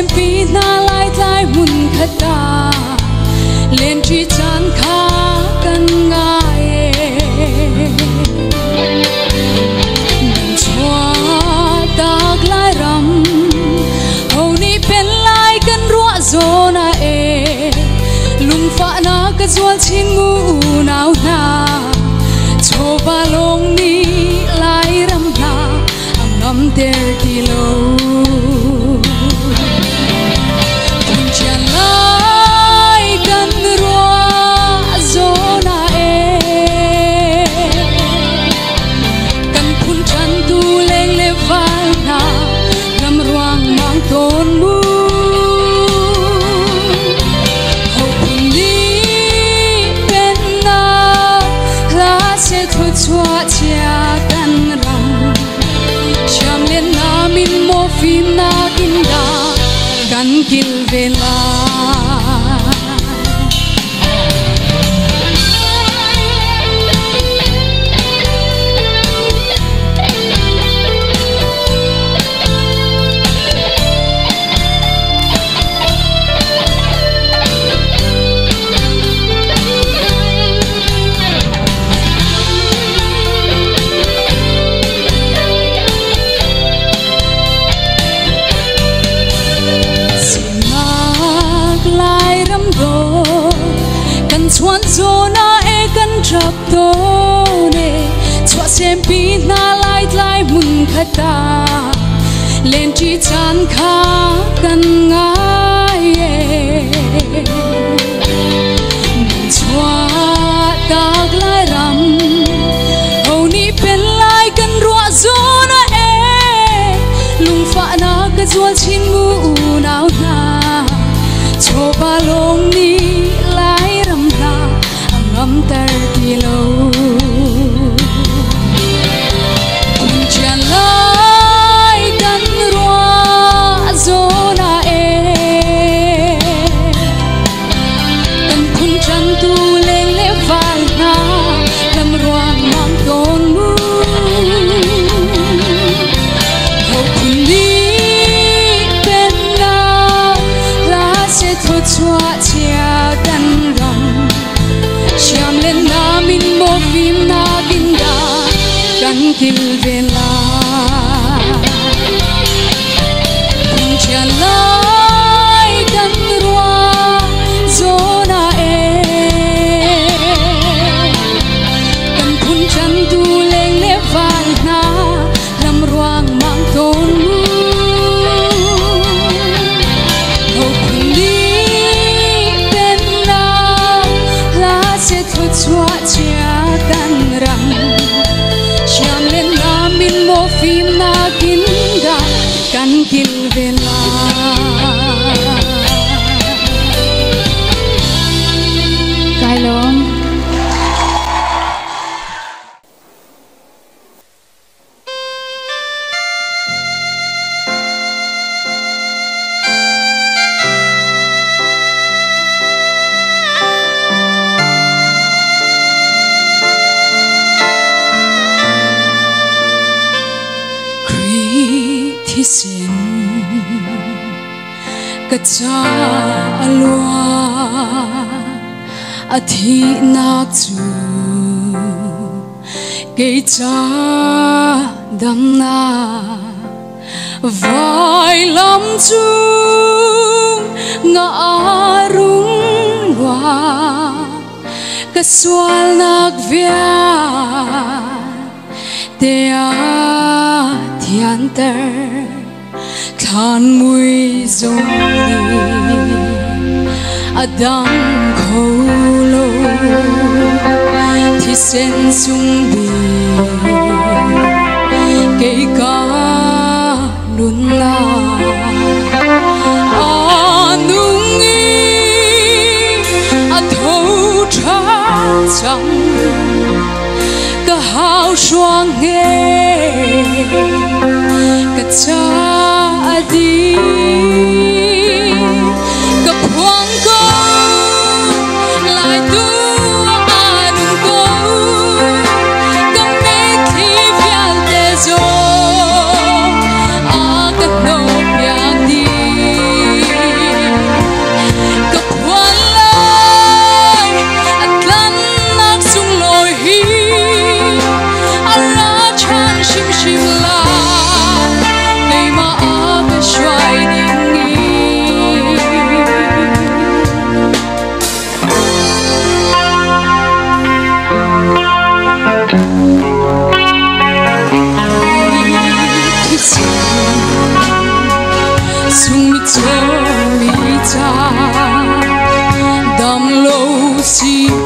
Sempi na lai tlai mun khata len chi chan kha kan ngai nan chua tak lai ram hầu ni pen lai kan ruwa zona e lung fa na ka zual chin ngu nau na cho ba long ni lai ram na ang ngam ter ti lo kil vela chuan zona e kan trap to ne chua sem pi na lai tlai mun khata len chi chan kha kan ngai e chua tak lai ram hầu ni pen lai kan ruwa zona e lung fa na ka zual chin ngu nau na cho ba long ni lai ram na ngam tar ti lo kun chan lai kan ruwa zona e kan phun chan tu leng le vai na lam ruang mang ton mu hậu phun ni pen na la se tho chua chia kan ram Siam lên na min mo phim na kin da kan kil vela kun chan lai kan ruwa zona e kan phun chan tu leng le vai na lam ruang mang ton mu hậu phun ni pen na la se tho chua chia kan ram siam lên na min mo phim na kin da kan kil vela Kai lom Thi sin ka cha alua a thi nak chu ke cha dam na vai lam chu nga rung wa ka sual nak via te a thian ter than mui zong ni adam kholo thi sen sung bi ke ka nun na anung i a tho tha chang ka hao shuang nge ka cha di ka phuang ko lai tu anung ko ka me thi vial te zo a ka no piak di. Chung mi cho mi cha dam lo si.